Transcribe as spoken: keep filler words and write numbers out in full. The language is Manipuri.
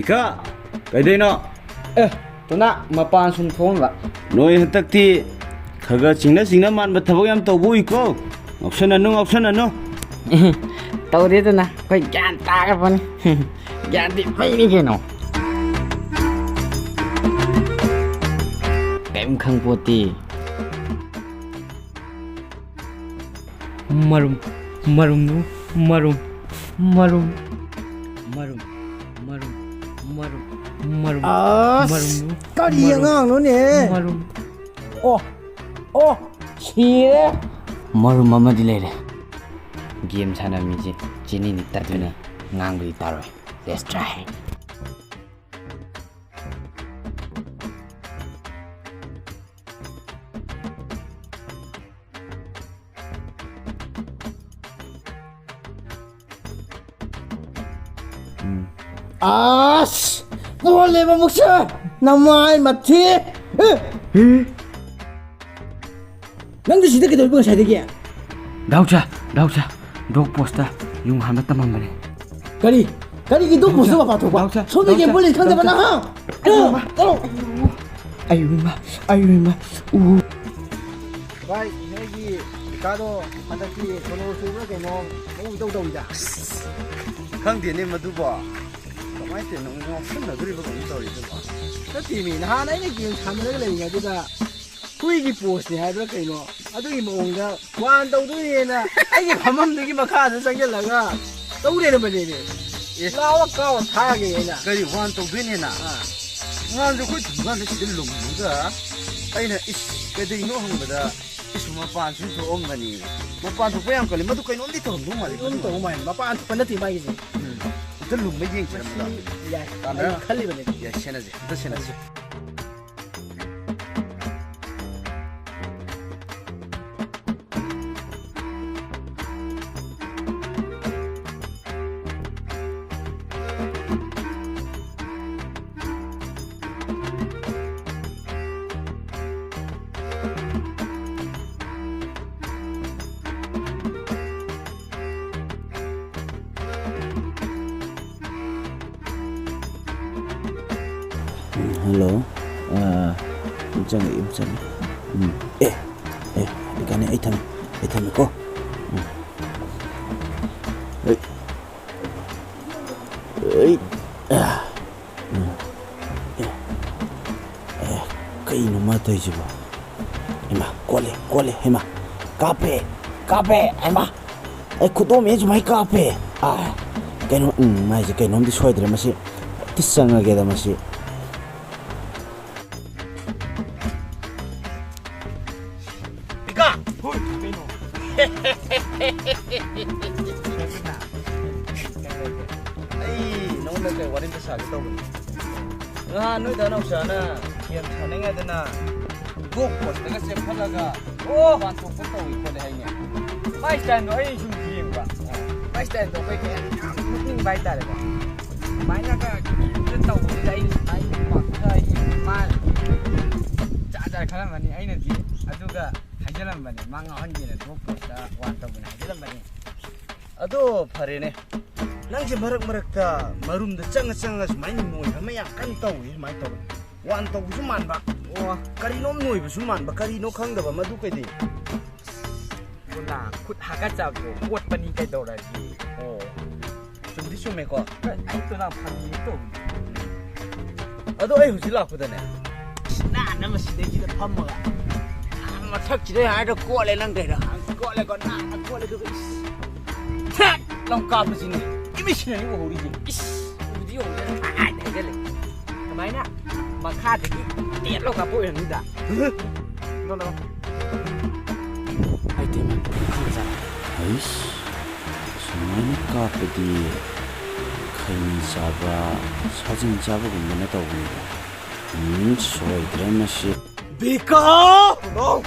ꯀ ꯀꯩꯗꯩꯅꯣ? ꯑꯦ, ꯇꯨꯅꯥ, ꯃꯄꯥꯟ ꯁꯨꯝ ꯊꯣꯛꯑꯝꯕ꯫ ꯅꯣꯏ ꯍꯟꯗꯛꯇꯤ ꯈꯔ ꯈꯔ ꯆꯤꯡꯅ ꯆꯤꯡꯅ ꯃꯥꯟꯕ ꯊꯕꯛ ꯌꯥꯝ ꯇꯧꯕ ꯎꯏꯀꯣ꯫ ꯉꯥꯎꯁꯟꯅꯅꯨ, ꯉꯥꯎꯁꯟꯅꯅꯨ꯫ ꯇꯧꯗꯦ ꯇꯨꯅꯥ, ꯑꯩꯈꯣꯏ ꯒ꯭ꯌꯥꯟ ꯇꯥꯈ꯭ꯔꯕꯅꯤ꯫ ꯒ꯭ꯌꯥꯟꯗꯤ ꯃꯩꯅꯤ ꯀꯩꯅꯣ꯫ ꯀꯩꯝ ꯈꯪꯄꯣꯠꯇꯦ꯫ ꯃꯔꯨꯝ, ꯃꯔꯨꯝꯅꯨ, ꯃꯔꯨꯝ, ꯃꯔꯨꯝ, ꯃꯔꯨꯝ, ꯃꯔꯨꯝ, ꯃꯔꯨꯝ, ꯃꯔꯨꯝ, ꯑꯁ, ꯃꯔꯨꯝꯅꯨ, ꯀꯔꯤ ꯃꯔꯨꯝ, ꯑꯉꯥꯡꯅꯣꯅꯦ? ꯃꯔꯨꯝ꯫ ꯑꯣ, ꯑꯣ, ꯁꯤꯔꯦ꯫ ꯃꯔꯨꯝ ꯑꯃꯗꯤ ꯂꯩꯔꯦ꯫ ꯒꯦꯝ ꯁꯥꯟꯅꯕ ꯃꯤꯁꯦ ꯆꯤꯅꯤꯅꯤ ꯇꯠꯇꯅ ꯉꯥꯡꯕꯗꯤ ꯇꯥꯔꯣꯏ꯫ Let's try꯫ ꯑꯁ! ꯄꯣꯜꯂꯦꯕ ꯑꯃꯨꯛꯁꯨ! ꯅꯃꯥꯏ ꯃꯊꯤ! ꯑꯦ! ꯅꯪꯗꯤ ꯁꯤꯗ ꯀꯩꯗꯧꯔꯤꯕ ꯉꯁꯥꯏꯗꯒꯤ? ꯗꯥꯎꯆꯥ, ꯗꯥꯎꯆꯥ, ꯗꯣꯛ ꯄꯣꯁꯇ ꯌꯨꯡ ꯍꯥꯟꯕ ꯇꯝꯃꯝꯕꯅꯦ꯫ ꯀꯔꯤ? ꯀꯔꯤꯒꯤ ꯗꯣꯛ ꯄꯣꯁꯇ ꯃꯄꯥꯟ ꯊꯣꯛꯄ? ꯗꯥꯎꯆꯥ, ꯁꯣꯝꯗ ꯗꯥꯎꯆꯥ, ꯒꯦꯝ ꯄꯣꯜꯂꯤ ꯈꯪꯗꯕ ꯗꯥꯎꯆꯥ꯫ ꯅꯍꯥ? ꯑꯌꯣ, ꯑꯌꯣ, ꯑꯌꯣ, ꯏꯃꯥ, ꯑꯌꯣ, ꯏꯃꯥ, ꯎ꯫ ꯚꯥꯏ, ꯅꯣꯏꯒꯤ ꯀꯥꯗꯣ ꯍꯟꯗꯛꯇꯤ ꯁꯣꯂꯣ ꯁꯨꯕ꯭ꯔꯥ ꯀꯩꯅꯣ ꯃꯑꯣꯡ ꯏꯇꯧ ꯇꯧꯏꯗ꯫ ꯈꯪꯗꯦꯅꯦ ꯃꯗꯨꯕꯣ꯫ ꯀꯃꯥꯏꯅ ꯇꯧꯔꯤꯅꯣ? ꯉꯥꯎꯁꯟꯅꯗꯣꯔꯤꯕ ꯀꯩꯅꯣ ꯇꯧꯔꯤꯁꯤꯕꯣ? ꯅꯠꯇꯦꯃꯤ, ꯅꯍꯥꯟ ꯑꯩꯅ ꯒꯦꯝ ꯁꯥꯟꯅꯔꯒ ꯂꯩꯔꯤꯉꯩꯗꯨꯗ ꯍꯨꯏꯒꯤ ꯄꯣꯁꯅꯤ ꯍꯥꯏꯕ꯭ꯔꯥ ꯀꯩꯅꯣ, ꯑꯗꯨꯒꯤ ꯃꯑꯣꯡꯗ ꯋꯥꯟ ꯇꯧꯗꯣꯏꯅꯦꯅ ꯑꯩꯒꯤ ꯐꯝꯐꯝꯗꯨꯒꯤ ꯃꯈꯥꯗ ꯆꯪꯁꯤꯜꯂꯒ ꯇꯧ ꯂꯩꯔꯝꯕꯅꯦꯃꯤ꯫ ꯑꯦ꯫ ꯂꯥꯎꯔ ꯀꯥꯎꯔ ꯊꯥꯒꯦ ꯑꯩꯅ꯫ ꯀꯔꯤ ꯋꯥꯟ ꯇꯧꯗꯣꯏꯅꯦꯅ? ꯑꯥ꯫ ꯉꯥꯟꯁꯨ ꯑꯩꯈꯣꯏ ꯊꯣꯡꯒꯥꯟꯗ ꯁꯤꯗ ꯂꯨꯝꯃꯒ ꯑꯩꯅ ꯏꯁ ꯀꯩꯗꯧꯅꯣ ꯍꯪꯕꯗ ꯏꯁ ꯃꯄꯥꯟ ꯁꯨꯝ ꯊꯣꯛꯑꯝꯕꯅꯤ꯫ ꯃꯄꯥꯟ ꯊꯣꯛꯄ ꯌꯥꯝ ꯀꯜꯂꯤ꯫ ꯃꯗꯨ ꯀꯩꯅꯣꯝꯗꯤ ꯇꯧꯔꯝꯗꯧ ꯃꯥꯜꯂꯤ꯫ ꯀꯩꯅꯣꯝ ꯇꯧꯕ ꯃꯥꯜꯂꯤ꯫ ꯃꯄꯥꯟ ꯊꯣꯛꯄ ꯅꯠꯇꯦ ꯃꯥꯒꯤꯁꯦ꯫ ꯎꯝ꯫ ꯑꯝꯇ ꯂꯨꯝꯕ ꯌꯦꯡꯁꯤꯔ ꯃꯗꯨ꯫ ꯃꯁꯤ ꯌꯥꯏ꯫ ꯇꯥꯟꯅꯔ꯫ ꯑꯩ ꯈꯜꯂꯤꯕꯅꯦ꯫ ꯌꯥꯏ, ꯁꯦꯟꯅꯁꯦ꯫ ꯑꯝꯇ ꯁꯦꯟꯅꯁꯦ꯫ ꯍꯜꯂꯣ꯫ ꯑꯥ, ꯑꯗꯨꯝ ꯆꯪꯉꯛꯑꯦ, ꯑꯗꯨꯝ ꯆꯪꯉꯛꯑꯦ꯫ ꯎꯝ꯫ ꯑꯦ, ꯑꯦ, ꯏꯀꯥꯅꯤ, ꯑꯩ ꯊꯝꯃꯦ, ꯑꯩ ꯊꯝꯃꯦꯀꯣ꯫ ꯎꯝ꯫ ꯑꯩ, ꯑꯩ, ꯑꯥ, ꯎꯝ꯫ ꯑꯦ, ꯑꯦ, ꯀꯩꯅꯣ ꯃꯥ ꯇꯧꯔꯤꯁꯤꯕꯣ? ꯍꯩꯃꯥ, ꯀꯣꯠꯂꯦ, ꯀꯣꯠꯂꯦ, ꯍꯩꯃꯥ꯫ ꯀꯥꯞꯄꯦ, ꯀꯥꯞꯄꯦ, ꯍꯩꯃꯥ꯫ ꯑꯩ ꯈꯨꯗꯣꯝ ꯁꯨꯃꯥꯏꯅ ꯀꯥꯞꯄꯦ꯫ ꯑꯥ, ꯀꯩꯅꯣ, ꯎꯝ, ꯃꯥꯏꯁꯦ ꯀꯩꯅꯣꯝꯗꯤ ꯁꯣꯏꯗ꯭ꯔꯦ ꯃꯁꯤ꯫ ꯍꯦꯛꯇ ꯆꯪꯉꯒꯦꯗ ꯃꯁꯤ꯫ ꯄꯤꯀꯥ! ꯍꯣꯏ, ꯀꯩꯅꯣ? ꯑꯩ ꯅꯉꯣꯟꯗ ꯀꯩ ꯋꯥꯔꯤ ꯑꯝꯇ ꯁꯥꯒꯦ ꯇꯧꯕꯅꯤ꯫ ꯅꯍꯥꯟ ꯅꯣꯏ ꯗꯥ ꯅꯥꯎꯆꯥꯅ ꯒꯦꯝ ꯁꯥꯟꯅꯉꯥꯏꯗꯅ ꯒꯣꯜ ꯄꯣꯁꯇꯒ ꯆꯦꯞꯈꯠꯂꯒ ꯑꯣ! ꯋꯥꯟ ꯊꯣꯛꯄ ꯇꯧꯏ ꯈꯣꯠꯂꯦ ꯍꯥꯏꯅꯦ꯫ ꯃꯥꯏ ꯁ꯭ꯇꯥꯏꯜꯗꯣ ꯑꯩ ꯁꯨꯝ ꯌꯦꯡꯕ꯫ ꯃꯥꯏ ꯁ꯭ꯇꯥꯏꯜꯗꯣ ꯑꯩꯈꯣꯏ ꯀꯩ ꯍꯥꯏꯅꯤ? ꯌꯥꯝ ꯅꯣꯛꯅꯤꯡꯕ ꯍꯥꯏꯇꯥꯔꯦꯀꯣ꯫ ꯑꯗꯨꯃꯥꯏꯅꯒ ꯇꯧꯕꯁꯤꯗ ꯑꯩ ꯁꯨꯃꯥꯏꯅ ꯄꯥꯛꯇ ꯑꯩ ꯃꯥ ꯖꯥꯠ ꯖꯥꯠ ꯈꯜꯂꯝꯃꯅꯤ꯫ ꯑꯩꯅꯗꯤ ꯑꯗꯨꯒ ꯍꯥꯏꯖꯜꯂꯝꯕꯅꯦ꯫ ꯃꯥ ꯉꯥꯎꯍꯟꯒꯦꯅ ꯒꯣꯜ ꯄꯣꯁꯇ ꯋꯥꯟ ꯇꯧꯒꯦꯅ ꯍꯥꯏꯖꯜꯂꯝꯕꯅꯦ꯫ ꯑꯗꯣ ꯐꯔꯦꯅꯦ꯫ ꯅꯪꯁꯦ ꯃꯔꯛ ꯃꯔꯛꯇ ꯃꯔꯨꯝꯗ ꯆꯪꯉ ꯆꯪꯉ ꯁꯨꯃꯥꯏꯅ ꯅꯣꯏꯕ ꯑꯃ ꯌꯥꯝ ꯀꯟꯅ ꯇꯧꯏ꯫ ꯁꯨꯃꯥꯏꯅ ꯇꯧꯋꯤ꯫ ꯋꯥꯟ ꯇꯧꯕꯁꯨ ꯃꯥꯟꯕ꯫ ꯑꯣ꯫ ꯀꯔꯤꯅꯣꯝ ꯅꯣꯏꯕꯁꯨ ꯃꯥꯟꯕ꯫ ꯀꯔꯤꯅꯣ ꯈꯪꯗꯕ ꯃꯗꯨ ꯀꯩꯗꯤ? ꯀꯣꯟꯅ ꯈꯨꯠ ꯍꯥꯀꯠꯆꯕꯗꯣ ꯀꯣꯠꯄꯅꯤ ꯀꯩꯗꯧꯔꯒꯦ? ꯑꯣ꯫ ꯆꯨꯝꯗꯤ ꯆꯨꯝꯃꯦꯀꯣ꯫ ꯑꯩ ꯀꯅꯥ ꯐꯪꯉꯤ ꯇꯧꯕꯅꯤ꯫ ꯑꯗꯣ ꯑꯩ ꯍꯧꯖꯤꯛ ꯂꯥꯛꯄꯗꯅꯦ, ꯏꯁ, ꯅꯥꯟꯅ ꯃꯁꯤꯗꯩꯁꯤꯗ ꯐꯝꯃꯒ, ꯑꯥ, ꯃꯊꯛꯁꯤꯗ ꯍꯥꯏꯔ ꯀꯣꯠꯂꯦ ꯅꯪ ꯀꯩꯗ? ꯀꯣꯠꯂꯦꯀꯣ, ꯅꯥꯟꯅ ꯀꯣꯠꯂꯦ, ꯑꯗꯨꯒ ꯏꯁ, ꯊꯦꯠ ꯂꯥꯎ ꯀꯥꯞꯄꯁꯤꯅꯤ꯫ ꯏꯃꯤꯁꯤꯅꯅꯤ ꯎꯍꯧꯔꯤꯁꯦ꯫ ꯏꯁ, ꯎꯗꯤ ꯎꯍꯧꯗꯅ ꯍꯥꯏꯅ ꯍꯥꯏꯖꯜꯂꯦ꯫ ꯀꯃꯥꯏꯅ ꯃꯈꯥꯗꯒꯤ ꯇꯦꯠ ꯂꯥꯎ ꯀꯥꯞꯄ ꯑꯣꯏꯔꯝꯅꯤꯗ? ꯅꯣ, ꯅꯣ꯫ ꯑꯩ ꯇꯦꯟ ꯃꯟ ꯈꯪꯕꯖꯥꯠꯅꯤ꯫ ꯍꯩꯁ, ꯁꯨꯃꯥꯏꯅ ꯀꯥꯞꯄꯗꯤ ꯈꯩꯅꯤ ꯆꯥꯕ, ꯁꯥꯖꯤꯟ ꯆꯥꯕꯒꯨꯝꯕꯅ ꯇꯧꯕꯅꯤꯗ꯫ ꯎꯝ, ꯁꯣꯏꯗ꯭ꯔꯦ ꯃꯁꯤ꯫ ꯕꯤꯀꯥ! ꯍꯜꯂꯣ!